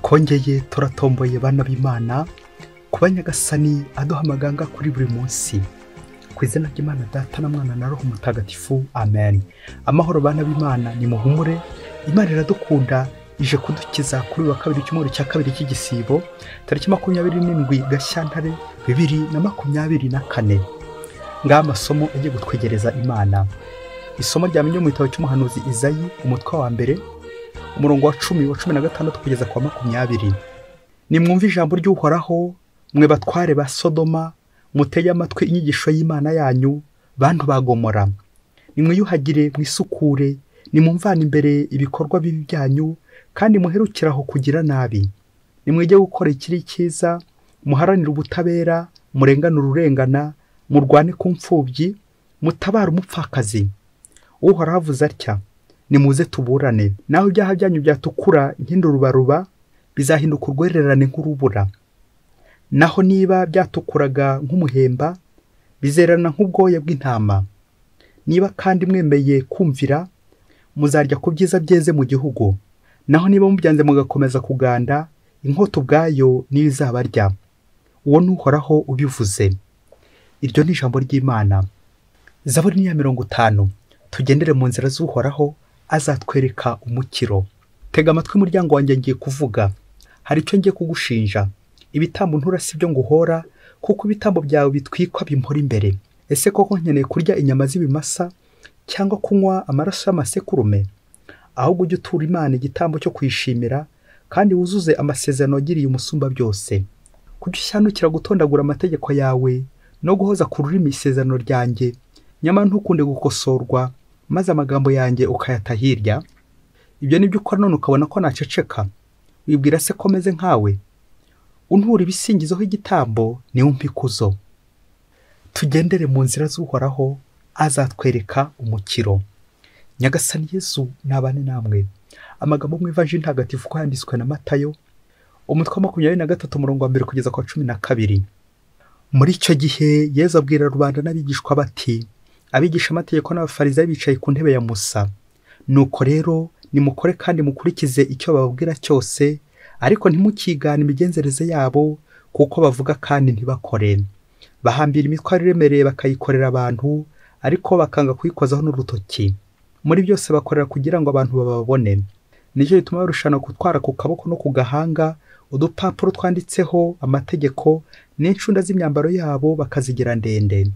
Twongeye turatomboye bana b'Imana kuba Nyagasani aduha amaganga kuri buri munsi. Ku izina ry'Imana Data na Mwana na Roho Mutagatifu, amen. Amahoro bana b'Imana, ni muhumure. Imana iradukunda, ije kudukiza kuri wa kabiri cyumweru cya kabiri cy'igisibo, tariki 27 Gashyantare 2024. Ngaha amasomo agiye gutwegereza Imana. Isomo rya mbere mu gitabo cy'umuhanuzi Izayi, umutwe wa mbere, umurongo wa 10 wa 16 kugeza kwa 20. Nimwumve ijambo ry'Uhoraho, mwe batware ba Sodoma, mutege amatwi inyigisho y'Imana yanyu, bantu ba Gomora. Nimwiyuhagire mwisukure, nimumvane imbere ibikorwa bibi byanyu, kandi muherukiraho kugira nabi. Nimwige gukora ikiri cyiza, muharanire ubutabera, murenganure urengana, murwane ku mfubyi, mutabare umupfakazi. Uhoraho avuze atya: nimuze tuburane. Naho ibyaha byanyu byatukura nk'indurubaruba, bizahinduka urwererane nk'urubura. Naho niba byatukuraga nk'umuhemba, bizerana nk'ubwoya bw'intama. Niba kandi mwemeye kumvira, muzarya ku byiza byeze mu gihugu. Naho niba mubyanze mugakomeza kuganda, inkota ubwayo niyo izabarya. Uwo ni Uhoraho ubivuze. Iryo ni ijambo ry'Imana. Zaburi ni ya 50. Tugendere mu nzira z'Uhoraho, azatwereka umukiro. Tega amatwi muryango wanjye, ngiye kuvuga. Hari icyo ngiye kugushinja. Ibitambo ntura si byo nguhora, kuko ibitambo byawe bitwikwa bimpora imbere. Ese koko nkeneye kurya inyama z'ibimasa cyangwa kunywa amaraso y'amasekurume? Ahubwo ujye utura Imana igitambo cyo kuyishimira, kandi wuzuze amasezerano wagiriye umusumba byose. Kuki ushyanukira gutondagura amategeko yawe no guhoza ku rurimi isezerano ryanjye, nyamara ntukunde gukosorwa, maze amagambo yanjye ukayata hirya? Ibyo nibyo ukora none ukabona ko naceceka. Wibwira se ko meze nkawe? Untura ibisingizo igitambo, niwe umpa ikuzo. Tugendere mu nzira z'Uhoraho, azatwereka umukiro. Nyagasani Yesu nabane namwe. Amagambo mu Ivanjiri ntagatifu ko yanditswe na Matayo, umutwe wa 23 umurongo wa 1 kugeza kwa 12. Muri icyo gihe Yesu abwira rubanda n'abigishwa bati: abigisha amategeko n'abafarisayo bicaye ku ntebe ya Musa. Nuko rero nimukore kandi mukurikize icyo bababwira cyose, ariko ntimukigane imigenzereze yabo, kuko bavuga kandi ntibakore. Bahambira imitwaro iremereye bakayikorera abantu, ariko bakanga kuyikozaho n'urutoki. Muri byose bakorera kugira ngo abantu bababone. Nicyo gituma barushana gutwara ku kaboko no ku gahanga udupapuro twanditseho amategeko, n'incunda z'imyambaro yabo bakazigira ndende.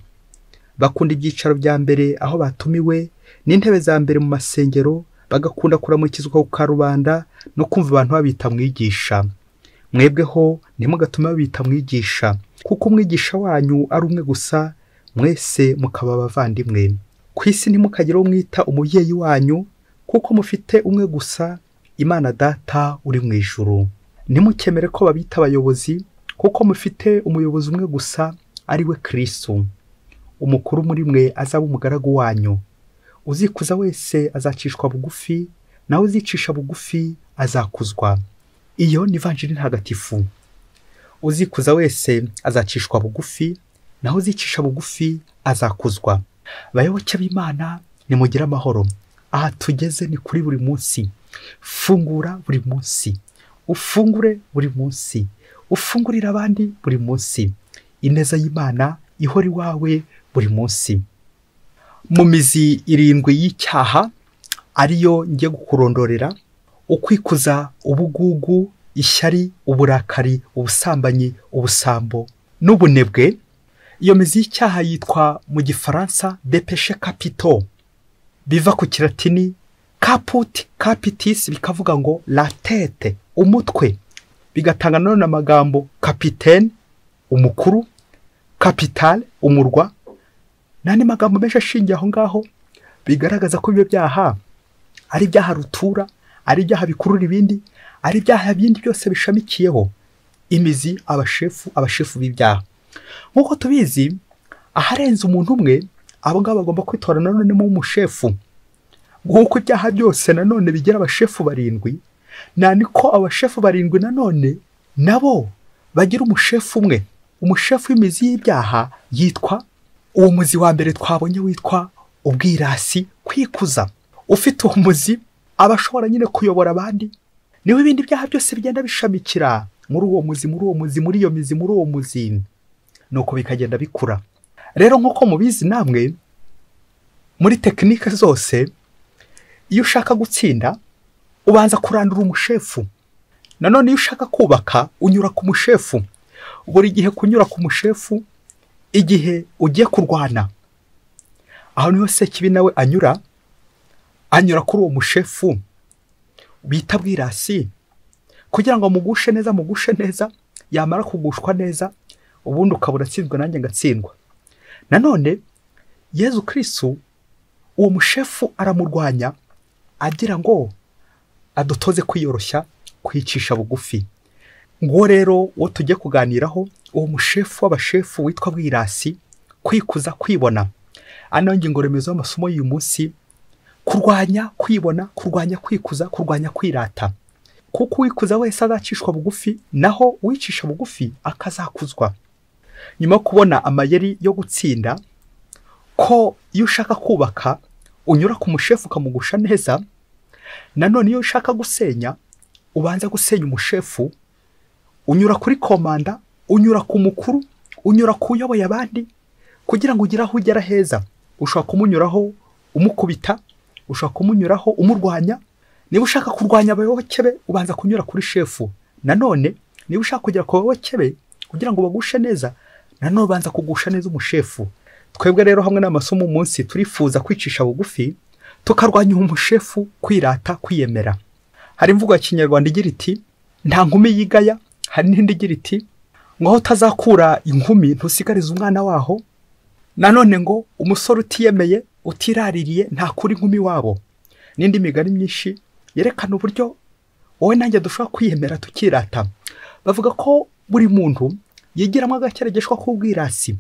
Bakunda ibyicaro bya mbere aho batumiwe, n'intebe za mbere mu masengero, bagakunda kuramukizwa ku karubanda no kumva abantu babita mwigisha. Mwebweho ntimugatume babita mwigisha, kuko umwigisha wanyu ari umwe gusa, mwese mukaba abavandimwe. Ku isi ntimukagire uwo mwita umubyeyi wanyu, kuko mufite umwe gusa, Imana Data uri mu ijuru. Ntimukemere ko babita abayobozi, kuko mufite umuyobozi umwe gusa, ari we Kristo. Umukuru muri mwe azaba umugaragu wanyu. Uzikuza wese azacishwa bugufi, nawe uzicisha bugufi azakuzwa. Iyo ni Ivanjiri ntagatifu. Uzikuza wese azacishwa bugufi, naho uzicisha bugufi azakuzwa. Bayoboke b'Imana, nimugire amahoro. Aha tugeze ni kuri buri munsi. Fungura buri munsi, ufungure buri munsi, ufungurira abandi buri munsi. Ineza y'Imana ihora iwawe buri munsi. Mu mizi 7 y'icyaha ariyo ngiye gukurondorera: ukwikuza, ubugugu, ishyari, uburakari, ubusambanyi, ubusambo n'ubunebwe. Iyo mizi y'icyaha yitwa mu gifaransa des péchés capitaux, biva ku kilatini caput capitis, bikavuga ngo la tête, umutwe, bigatanga none amagambo capitaine, umukuru, capital, umurwa, n'andi magambo menshi ashingiye aho ngaho, bigaragaza ko ibyo byaha ari ibyaha rutura, ari ibyaha bikurura ibindi, ari ibyaha bindi byose bishamikiyeho. Imizi, abashefu b'ibyaha. Nk'uko tubizi, aharenze umuntu umwe, abo ngabo bagomba kwitora nanone mu mushefu. Nk'uko ibyaha byose nanone bigira abashefu 7, na niko abashefu 7 nanone nabo bagira umushefu umwe. Umushefu w'imizi y'ibyaha yitwa uwo muzi wa mbere twabonye witwa ubwirasi, kwikuza. Ufite uwo muzi aba ashobora nyine kuyobora abandi, Niho ibindi byaha byose bigenda bishamikira muri uwo muzi, muri uwo muzi, muri iyo mizi, muri uwo muzi, nuko bikagenda bikura. Rero nk'uko mubizi namwe muri tekinike zose, iyo ushaka gutsinda ubanza kurandura umushefu. Nanone iyo ushaka kubaka unyura ku mushefu. Buri gihe kunyura ku mushefu igihe ugiye kurwana, aho niho Sekibi nawe anyura kuri uwo mushefu bita bwirasi, kugira ngo mugushe neza, mugushe neza. Yamara kugushwa neza, ubundi ukabura atsinzwe, nanjye ngatsindwa. Nanone Yezu Kristu uwo mushefu aramurwanya agira ngo adutoze kwiyoroshya, kwicisha bugufi. Nguwo rero uwo tujye kuganiraho, uwo mushefu w'abashefu witwa bwirasi, kwikuza, kwibona. Ano ngingo remezo y'amasomo y'uyu munsi: kurwanya kwibona, kurwanya kwikuza, kurwanya kwirata. Kuko uwikuza wese azacishwa bugufi, naho uwicisha bugufi akazakuzwa. Nyuma yo kubona amayeri yo gutsinda, ko iyo ushaka kubaka unyura ku mushefu ukamugusha neza, nanone iyo ushaka gusenya ubanza gusenya umushefu, unyura kuri komanda, unyura ku mukuru, unyura ku uyoboye abandi, kugira ngo ugire aho ugera heza. Ushobora kumunyuraho umukubita, ushobora kumunyuraho umurwanya. Niba ushaka kurwanya abayoboke be ubanza kunyura kuri shefu. Nanone niba ushaka kugera ku bayoboke be kugira ngo bagushe neza, nanone ubanza kugusha neza umushefu. Twebwe rero hamwe n'amasomo umunsi turifuza kwicisha bugufi, tukarwanya umushefu, kwirata, kwiyemera. Hari imvugo ya Kinyarwanda igira iti nta nkumi yigaya. Hari n'indi igira iti ngo aho utazakura inkumi ntusigarize umwana waho. Nanone ngo umusore utiyemeye utiraririye ntakura inkumi wabo. N'indi migani myinshi yerekana uburyo wowe nanjye dushobora kwiyemera tukirata. Bavuga ko buri muntu yigiramo agakeregeshwa k'ubwirasi,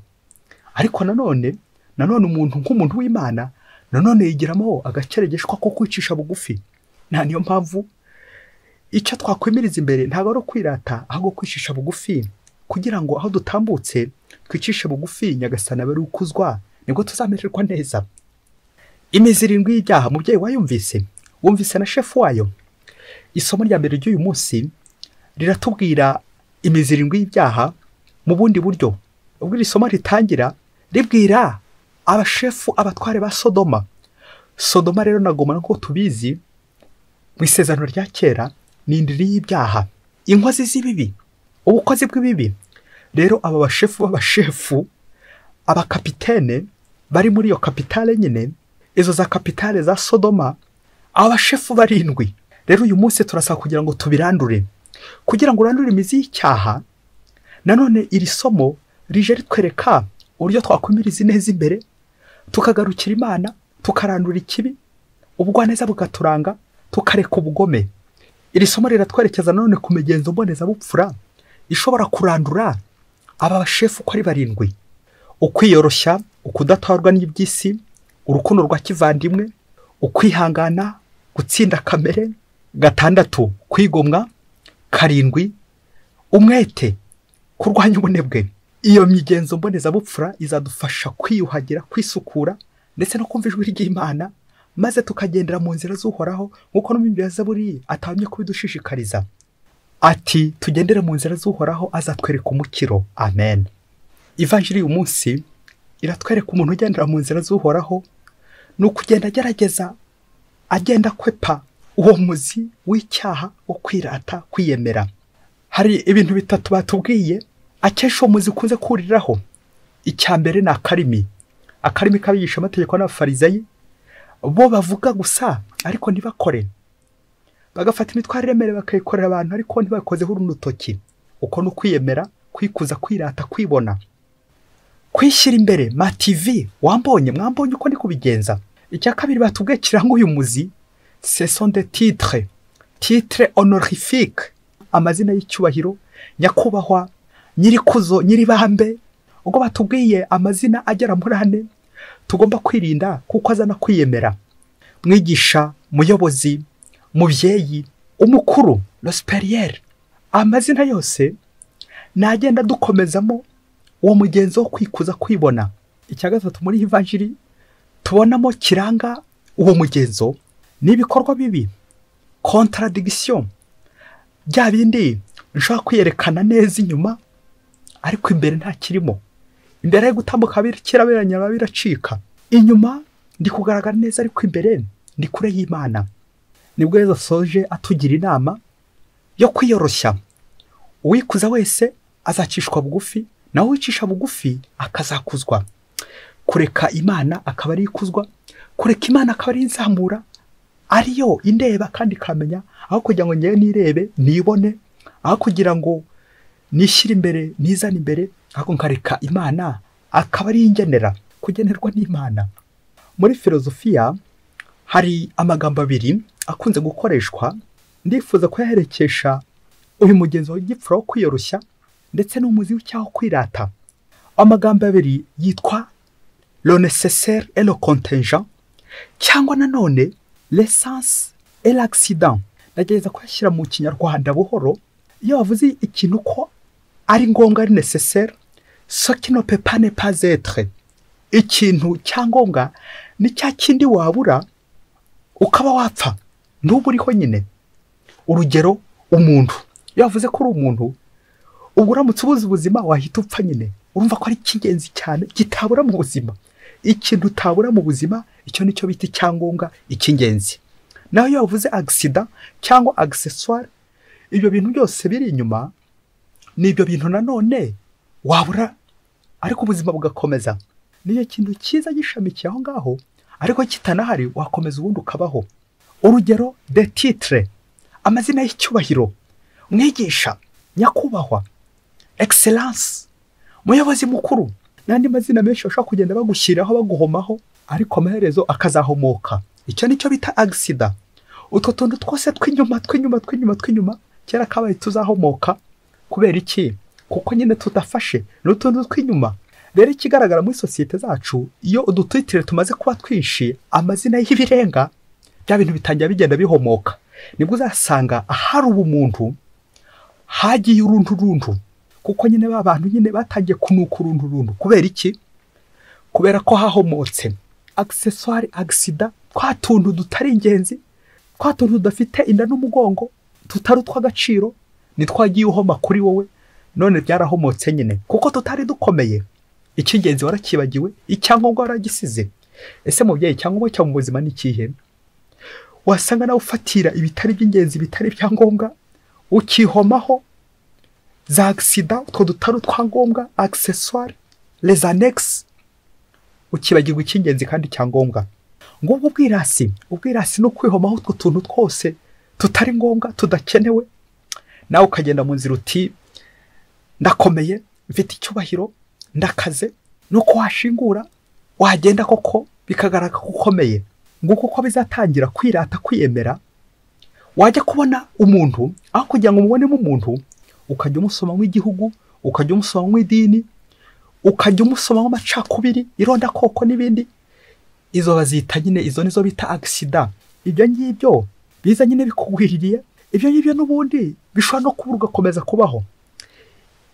ariko nanone umuntu nk'umuntu w'Imana nanone yigiramo agakeregeshwa ko kwicisha bugufi. Nta niyo mpamvu icyo twakwimiriza imbere ntabwo ari kwirata, ahubwo kwicisha bugufi, kugira ngo aho dutambutse twicishe bugufi, Nyagasani abe ukuzwa, nibwo tuzamererwa neza. Imizi irindwi y'ibyaha, mubyeyi wayumvise, wumvise na shefu wayo. Isomo rya mbere ry'uyu munsi riratubwira imizi irindwi y'ibyaha mu bundi buryo. Ubwo iri somo ritangira ribwira abashefu, abatware ba Sodoma. Sodoma rero na Gomora nk'uko tubizi mu isezerano rya kera ni indiri y'ibyaha, inkozi z'ibibi, ubukozi bw'ibibi. Rero aba bashefu b'abashefu, abakapitene bari muri iyo kapitale nyine, izo za kapitale za Sodoma, abashefu barindwi. Rero uyu munsi turasaba kugira ngo tubirandure, kugira ngo urandure imizi y'icyaha. Nanone iri somo rije ritwereka uburyo twakumiriza ineza imbere, tukagarukira Imana, tukarandura ikibi, ubugwaneza bukaturanga, tukareka ubugome. Iri somo riratwerekeza nanone ku migenzo mbonezabupfura ishobora kurandura aba bashefu uko ari barindwi: ukwiyoroshya, ukudatwarwa n'iby'isi, urukundo rwa kivandimwe, ukwihangana, gutsinda kamere. 6 kwigomwa, 7 umwete, kurwanya ubunebwe. Iyo migenzo mbonezabupfura izadufasha kwiyuhagira, kwisukura, ndetse no kumva ijwi ry'Imana, maze tukagendera mu nzira z'Uhoraho, nk'uko n'umwimbi wa Zaburi atamye kubidushishikariza ati tugendere mu nzira z'Uhoraho azatwereka umukiro. Amen. Ivanjiri uyu munsi iratwereka umuntu ugendera mu nzira z'Uhoraho ni ukugenda agerageza, agenda kwepa uwo muzi w'icyaha wo kwirata, kwiyemera. Hari ibintu bitatu batubwiye akesha uwo muzi ukunze kuriraho. Icya mbere ni akarimi. Akarimi k'abigisha amategeko n'abafarizayi, bo bavuga gusa ariko ntibakore, bagafata imitwaro iremereye bakayikorera abantu ariko ntibakozeho urutoki. Uko ni ukwiyemera, kwikuza, kwirata, kwibona, kwishyira imbere. Ma TV wambonye, mwambonye uko ndi kubigenza. Icya kabiri batubwiye kiranga uyu muzi, ce sont des titres, titres honorifiques, amazina y'icyubahiro, nyakubahwa, nyirikuzo, nyiribambe. Ubwo batubwiye amazina agera muri 4 tugomba kwirinda kuko azana kwiyemera. Mwigisha, muyobozi, mubyeyi, umukuru, le supérieur. Amazina yose nagenda dukomezamo uwo mugenzo wo kwikuza, kwibona. Icya gatatu muri Ivanjiri tubonamo kiranga uwo mugenzo ni ibikorwa bibi, contradiction. Bya bindi nshobora kwiyerekana neza inyuma ariko imbere nta kirimo. Imbere yo gutambuka kirabiranya biracika. Inyuma ndi kugaragara neza ariko imbere ndi kure y'Imana. Nibwo Yezu asoje atugira inama yo kwiyoroshya. Uwikuza wese azacishwa bugufi, nawe uwicisha bugufi akazakuzwa. Kureka Imana akaba ari ikuzwa, kureka Imana akaba ari inzamura, ariyo indeba kandi ikamenya, aho kugira ngo ngewe nirebe nibone, aho kugira ngo nishyire imbere nizane imbere, ahubwo nkareka Imana akaba ari ingenera, kugenerwa n'Imana. Muri filozofiya hari amagambo abiri akunze gukoreshwa, ndifuza kuyaherekesha uyu mugenzo w'igipfura wo kwiyoroshya ndetse n'umuzi w'icyaha kwirata. Amagambo abiri yitwa le nécessaire et le contingent, cyangwa nanone l'essence et l'accident. Ndagerageza kuyashyira mu Kinyarwanda buhoro. Iyo bavuze ikintu ko ari ngombwa, ari nécessaire, ce qui ne peut pas ne pas être. Ikintu cyangombwa ni cya kindi wabura ukaba wapfa, ntuba uriho nyine. Urugero, umuntu. Iyo bavuze ko uri umuntu, ubwo uramutse ubuze ubuzima wahita upfa nyine. Urumva ko ari icy'ingenzi cyane kitabura mu buzima. Ikintu utabura mu buzima, icyo nicyo bita icyangombwa, icy'ingenzi. Naho iyo bavuze accident cyangwa accessoire, ibyo bintu byose biri inyuma ni ibyo bintu nanone wabura ariko ubuzima bugakomeza. Niyo kintu cyiza gishamikiye aho ngaho, ariko kitanahari wakomeza ubundi ukabaho. Urugero, de titre, amazina y'icyubahiro, mwigisha, nyakubahwa, excellence, muyobozi mukuru, n'andi mazina menshi bashobora kugenda bagushyiraho baguhomaho, ariko amaherezo akazahomoka. Icyo nicyo bita accident. Utwo tuntu twose tw'inyuma tw'inyuma tw'inyuma tw'inyuma kera kabaye tuzahomoka. Kubera iki? Kuko nyine tudafashe n'utuntu tw'inyuma. Rero ikigaragara muri sosiyete zacu, iyo udutitire tumaze kuba twinshi, amazina y'ibirenga, bya bintu bitangira bigenda bihomoka. Nibwo uzasanga ahari ubumuntu hagiye uruntu runtu, kuko nyine ba bantu nyine batangiye kunuka uruntu runtu. Kubera iki? Kubera ko hahomotse accessoire, accident, twa tuntu dutari ingenzi, twa tuntu tudafite inda n'umugongo, tutari utw'agaciro, nitwagiye uhoma kuri wowe, none byarahomotse nyine kuko tutari dukomeye. Icy'ingenzi warakibagiwe, icyangombwa waragisize. Ese mubyeyi, icyangombwa cyawe mu buzima ni ikihe? Wasanga nawe ufatira ibitari by'ingenzi, bitari ibyangombwa, ukihomaho za accident, utwo dutari utwangombwa, accessoire, les annexes, ukibagirwa icy'ingenzi kandi cyangombwa. Ngubwo ubwirasi. Ubwirasi no kwihomaho utwo tuntu twose tutari ngombwa, tudakenewe, nawe ukagenda mu nzira uti ndakomeye, mfite icyubahiro, ndakaze. Nuko washingura wagenda koko bikagaragara ko ukomeye. Nguko uko bizatangira kwirata, kwiyemera. Wajya kubona umuntu, aho kugira ngo umubonemo umuntu, ukajya umusoma nk'igihugu, ukajya umusoma nk'idini, ukajya umusoma nk'amacakubiri, irondakoko n'ibindi. Izo bazita nyine, izo nizo bita accident. Ibyo ngibyo biza nyine bikugwiririye, ibyo ngibyo n'ubundi bishobora no kubura ugakomeza kubaho.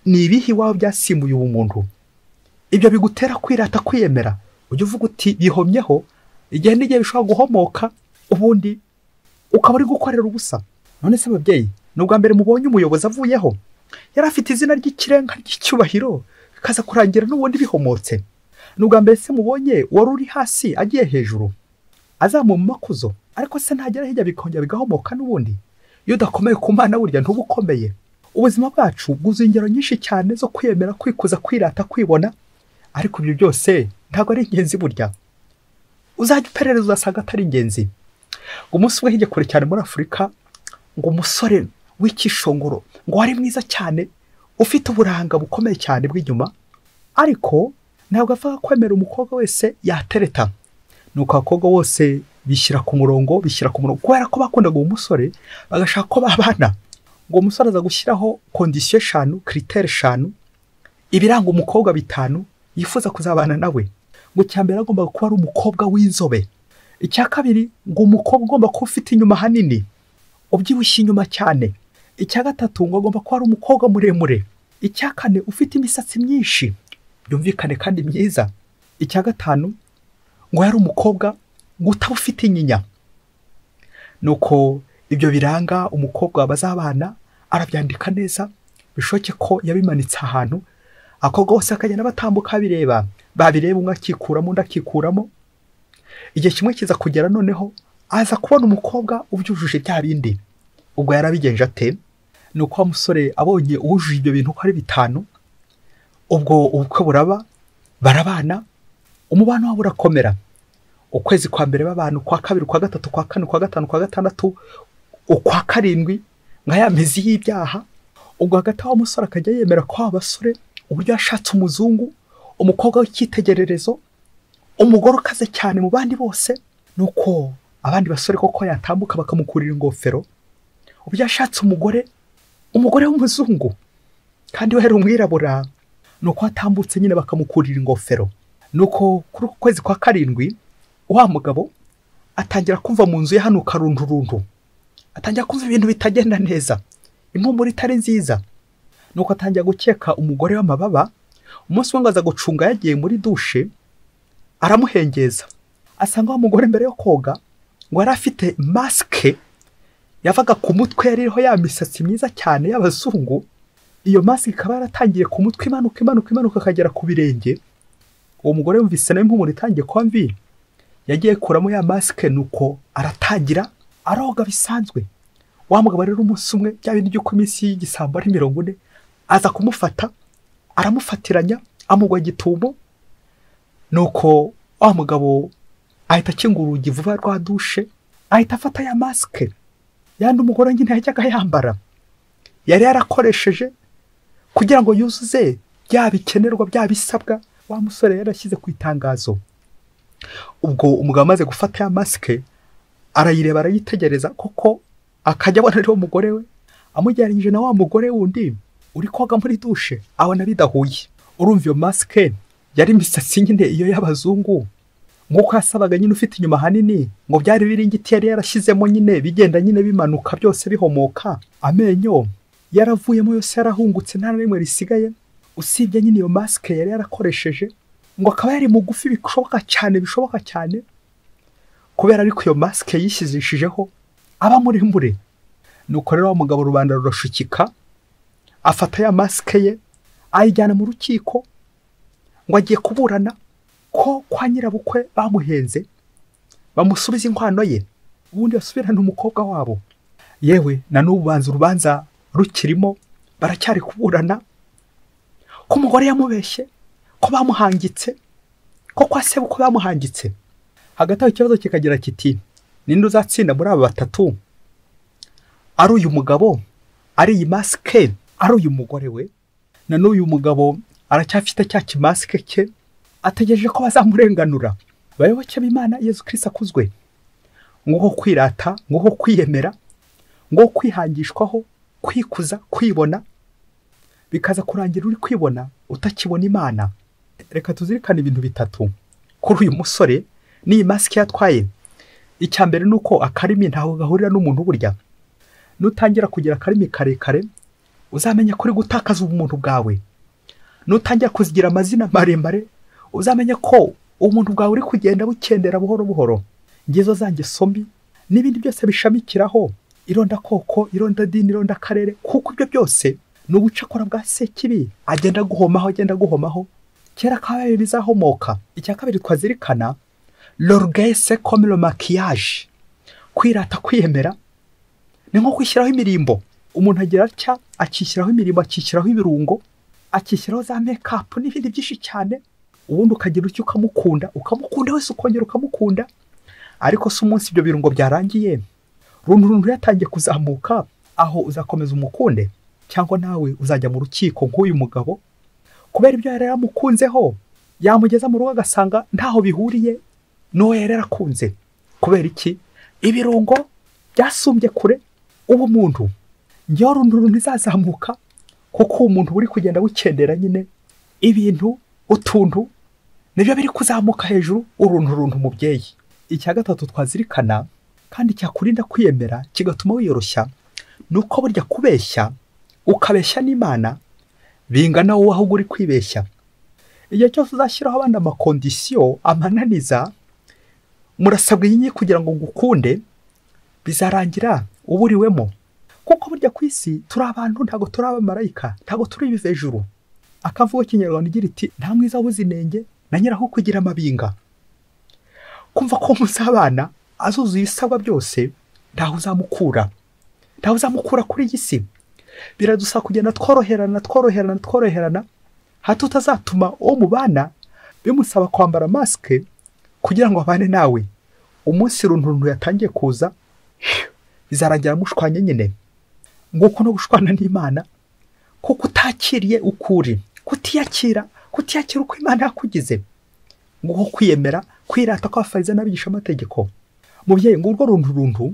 Ni ibihe iwawe byasimbuye ubumuntu, ibyo bigutera kwirata, kwiyemera? Ujya uvuga uti bihomyeho, igihe n'igihe bishobora guhomoka, ubundi ukaba uri gukorera ubusa. None se ababyeyi, ni ubwa mbere mubonye umuyobozi avuyeho yari afite izina ry'ikirenga ry'icyubahiro, bikaza kurangira n'ubundi bihomotse? Ni ubwa mbere se mubonye wari uri hasi agiye hejuru, azamuye mu makuzo, ariko se ntagera hirya bikongera bigahomoka n'ubundi? Iyo udakomeye ku Mana, burya ntuba ukomeye. Ubuzima bwacu bwuzuye ingero nyinshi cyane zo kwiyemera, kwikuza, kwirata, kwibona, ariko ibyo byose ntabwo ari ingenzi. Burya uzajya uperereza uzasanga atari ingenzi. Ngo umunsi umwe hirya kure cyane muri Afurika, ngo umusore w'icyishongoro, ngo wari mwiza cyane, ufite uburanga bukomeye cyane bw'inyuma, ariko ntabwo apfa kwemera umukobwa wese yatereta. Nuko abakobwa bose bishyira ku murongo, bishyira ku murongo, kubera ko bakundaga uwo musore, bagashaka ko babana. Ngo umusore aza gushyiraho conditions 5, critères 5, ibiranga umukobwa 5 yifuza kuzabana nawe. Ngo icya mbere, agomba kuba ari umukobwa w'inzobe. Icya kabiri, ngo umukobwa ugomba kuba ufite inyuma hanini, ubyibushye inyuma cyane. Icya gatatu, ngo agomba kuba ari umukobwa muremure. Icya kane, ufite imisatsi myinshi byumvikane kandi myiza. Icya gatanu, ngo yari umukobwa ngo utaba ufite inyinya. Nuko ibyo biranga umukobwa bazabana Arabyandika neza, bishoke ko yabimanitse ahantu, abakobwa bose bakagenda batambuka bireba, babireba umwe akikuramo undi akikuramo. Igihe kimwe kiza kugera noneho aza kubona umukobwa ubyujuje bya bindi. Ubwo yarabigenje ate? Nuko wa musore abonye uwujuje ibyo bintu uko ari 5, ubwo ubukwe buraba, barabana, umubano wabo urakomera. Ukwezi kwa mbere babana, ukwa kabiri, ukwa gatatu, ukwa kane, ukwa gatanu, ukwa gatandatu, ukwa karindwi, nka ya mizi y'ibyaha. Ubwo hagati aho umusore akajya yemera ko abasore uburyo yashatse umuzungu, umukobwa w'icyitegererezo, umugore ukaze cyane mu bandi bose, nuko abandi basore koko yatambuka bakamukurira ingofero. Uburyo yashatse umugore, umugore w'umuzungu kandi we yari umwirabura, nuko atambutse nyine bakamukurira ingofero. Nuko kuri uku kwezi kwa karindwi wa mugabo atangira kumva mu nzu ye hanuka rundurundu, atangira kumva ibintu bitagenda neza, impumuro itari nziza. Nuko atangira gukeka umugore w'amababa. Umunsi umwe aza gucunga yagiye muri dushe, aramuhengeza, asanga wa mugore mbere yo koga ngo yari afite masike yavaga ku mutwe, yari iriho ya misatsi myiza cyane y'abazungu. Iyo masike ikaba yaratangiye ku mutwe imanuka imanuka imanuka akagera ku birenge. Uwo mugore yumvise nawe impumuro itangiye kuba mbi, yagiye kuramo ya masike, nuko aratangira aroga bisanzwe. Wa mugabo rero umunsi umwe, bya bindi by'uko iminsi y'igisambo ari 40, aza kumufata, aramufatiranya, amugwa gitumo. Nuko wa mugabo ahita akingura urugi vuba rwa dushe, ahita afata ya masike yandi umugore nyine yajyaga yambara, yari yarakoresheje kugira ngo yuzuze bya bikenerwa bya bisabwa wa musore yarashyize ku itangazo. Ubwo umugabo amaze gufata ya masike arayireba, arayitegereza, koko akajya abona ari umugore we, amugereranyije na wa mugore wundi uri koga muri dushe, abona bidahuye. Urumva iyo masike yari imisatsi nyine iyo y'abazungu, nk'uko yasabaga nyine ufite inyuma hanini, ngo byari biringiti yari yarashyizemo nyine bigenda nyine bimanuka byose bihomoka, amenyo yaravuyemo yose yarahungutse nta na rimwe risigaye, usibye nyine iyo masike yari yarakoresheje, ngo akaba yari mugufi bishoboka cyane bishoboka cyane, kubera ariko iyo masike yishyizishijeho aba muremure. Nuko rero wa mugabo rubanda rurashukika, afata ya masike ye ayijyana mu rukiko, ngo agiye kuburana ko kwa nyirabukwe bamuhenze, bamusubiza inkwano ye, ubundi basubirana umukobwa wabo. Yewe na n'ubu banza urubanza rukirimo, baracyari kuburana ko umugore yamubeshye, ko bamuhangitse, ko kwa sebukwe bamuhangitse. Hagati aho ikibazo kikagira kiti: ninde uzatsinda muri aba batatu? Ari uyu mugabo, ari iyi masike, ari uyu mugore we? Na n'uyu mugabo aracyafite cya kimasike cye, ategereje ko bazamurenganura. Bayoboke b'Imana, Yezu Kristo akuzwe. Nguko kwirata, nguko kwiyemera, nguko kwihangishwaho, kwikuza, kwibona, bikaza kurangira uri kwibona utakibona Imana. Reka tuzirikane ibintu bitatu kuri uyu musore n'iyi masike yatwaye. Icya mbere nuko akarimi ntaho gahurira n'umuntu burya. Nutangira kugira akarimi karekare, uzamenya ko uri gutakaza ubumuntu bwawe. Nutangira kuzigira amazina maremare, uzamenya ko umuntu bwawe uri kugenda bukendera buhoro buhoro. Ngezo zanjye sombi n'ibindi byose bishamikiraho, ironda koko, ironda dini, ironda karere, kuko ibyo byose ni ubucakora bwa sekibi, agenda guhomaho, agenda guhomaho, kera kabaye bizahomoka. Icya kabiri twazirikana, l'orgueil c'est comme le maquillage. Kwirata, kwiyemera ni nko kwishyiraho imirimbo. Umuntu agira atya akishyiraho imirimbo, akishyiraho ibirungo, akishyiraho za make-up n'ibindi byinshi cyane, ubundi ukagira icyo ukamukunda, ukamukunda wese ukongera ukamukunda. Ariko se umunsi ibyo birungo byarangiye, runtu runtu yatangiye kuzamuka, aho uzakomeza umukunde cyangwa nawe uzajya mu rukiko nk'uyu mugabo, kubera ibyo yari yaramukunzeho, yamugeza mu rugo agasanga ntaho bihuriye n'uwo yari yarakunze. Kubera iki? Ibirungo byasumbye kure ubumuntu. Njyewe runtu runtu izazamuka, kuko umuntu uri kugenda bukendera nyine, ibintu utuntu nibyo biri kuzamuka hejuru, uruntu runtu mubyeyi. Icya gatatu twazirikana kandi cyakurinda kwiyemera kigatuma wiyoroshya, nuko burya kubeshya ukabeshya n'Imana bingana wowe ahubwo uri kwibeshya. Igihe cyose uzashyiraho abandi amakondisiyo, amananiza, murasabwa iyi kugira ngo ngukunde, bizarangira uburiwemo. Kuko burya ku isi turi abantu, ntabwo turi abamarayika, ntabwo turi ibivejuru. Akavugo k'ikinyarwanda igira iti nta mwiza wabuze inenge na nyiraho kugira amabinga. Kumva ko muzabana azuzuye ibisabwa byose, ntaho uzamukura, ntaho uzamukura kuri iyi si. Biradusaba kugenda tworoherana tworoherana tworoherana, hato utazatuma uwo mubana bimusaba kwambara masike kugira ngo abane nawe. Umunsi runtu yatangiye kuza bizarangira mushwanye nyine. Nguko no gushwana n'Imana, kuko utakiriye ukuri, kutiyakira uko Imana yakugize. Nguko kwiyemera, kwirata kw'abafarisayo n'abigisha amategeko. Mubyeyi, ngurwo runtu,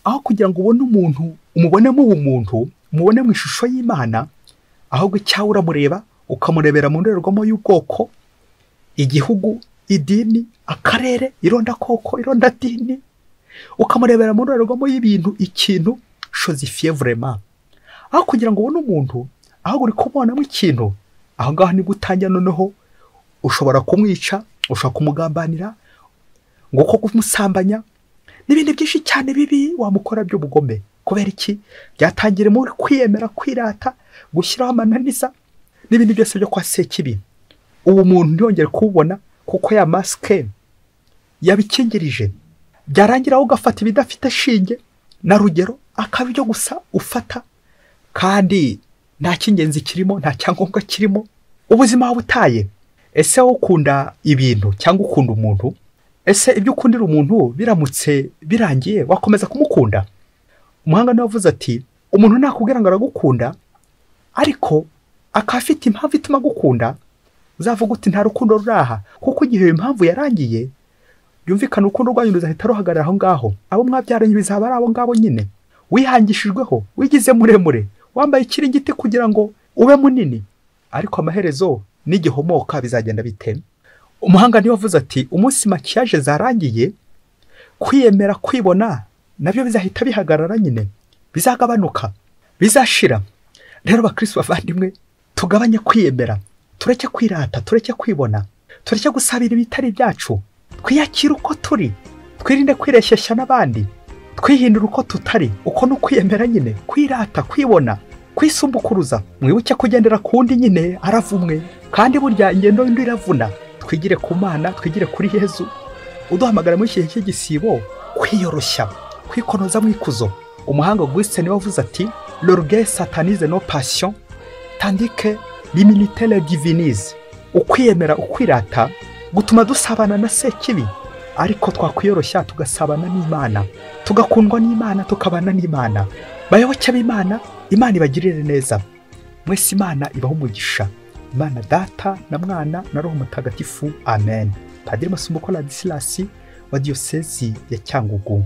aho kugira ngo ubone umuntu umubonemo ubumuntu, umubone mu ishusho y'Imana, ahubwo icyawe uramureba ukamurebera mu ndorerwamo y'ubwoko, igihugu, idini, akarere, irondakoko, irondadini, ukamurebera mu ndorerwamo y'ibintu, ikintu chosifié vraiment. Aho kugira ngo ubone umuntu, aho uri kubonamo ikintu, aho ngaho nibwo utangira noneho ushobora kumwica, ushobora kumugambanira, nguko kumusambanya n'ibindi byinshi cyane bibi wamukora by'ubugome. Kubera iki? Byatangire muri kwiyemera, kwirata, gushyiraho amananiza n'ibindi byose byo kwa Sekibi. Ubu muntu ntiyongere kubona kuko ya masike yabikingirije. Byarangira ugafata ibidafite shinge na rugero, akaba ibyo gusa ufata, kandi nta cy'ingenzi kirimo, nta cyangombwa kirimo, ubuzima butaye. Ese wowe ukunda ibintu cyangwa ukunda umuntu? Ese ibyo ukundira umuntu biramutse birangiye wakomeza kumukunda? Umuhanga niwe wavuze ati umuntu nakubwira ngo aragukunda ariko akaba afite impamvu ituma agukunda, uzavuga uti nta rukundo ruraha, kuko igihe iyo impamvu yarangiye byumvikana urukundo rwanyu ruzahita ruhagarara aho ngaho. Abo mwabyaranye bizaba ari abo ngabo nyine. Wihangishijweho, wigize muremure, wambaye ikiringiti kugira ngo ube munini, ariko amaherezo n'igihomoka bizagenda bite? Umuhanga niwe wavuze ati umunsi makiyaje zarangiye, kwiyemera, kwibona nabyo bizahita bihagarara nyine, bizagabanuka, bizashira. Rero bakristo bavandimwe, tugabanye kwiyemera, tureke kwirata, tureke kwibona, tureke gusabira ibitari byacu, twiyakire uko turi, twirinde kwireshyeshya n'abandi, twihindura uko tutari. Uko no kwiyemera nyine, kwirata, kwibona, kwisumbukuruza. Mwibuke kugendera ku wundi nyine aravumwe, kandi burya ingendo y'undi iravuna. Twigire ku Mana, twigire kuri Yezu uduhamagara muri iki gihe cy'igisibo kwiyoroshya, kwikonoza mu ikuzo. Umuhanga Augustin niwe wavuze ati l'orgueil satanise nos passions tandis que l'humilité les divinise. Ukwiyemera, ukwirata gutuma dusabana na Sekibi, ariko twakwiyoroshya tugasabana n'Imana, tugakundwa n'Imana, tukabana n'Imana. Bayoboke b'Imana, Imana ibagirire neza mwese. Imana ibahe umugisha. Imana Data na Mwana na Roho Mutagatifu. Amen. Padiri Masumbuko Ladislas wa Diyosezi ya Cyangugu.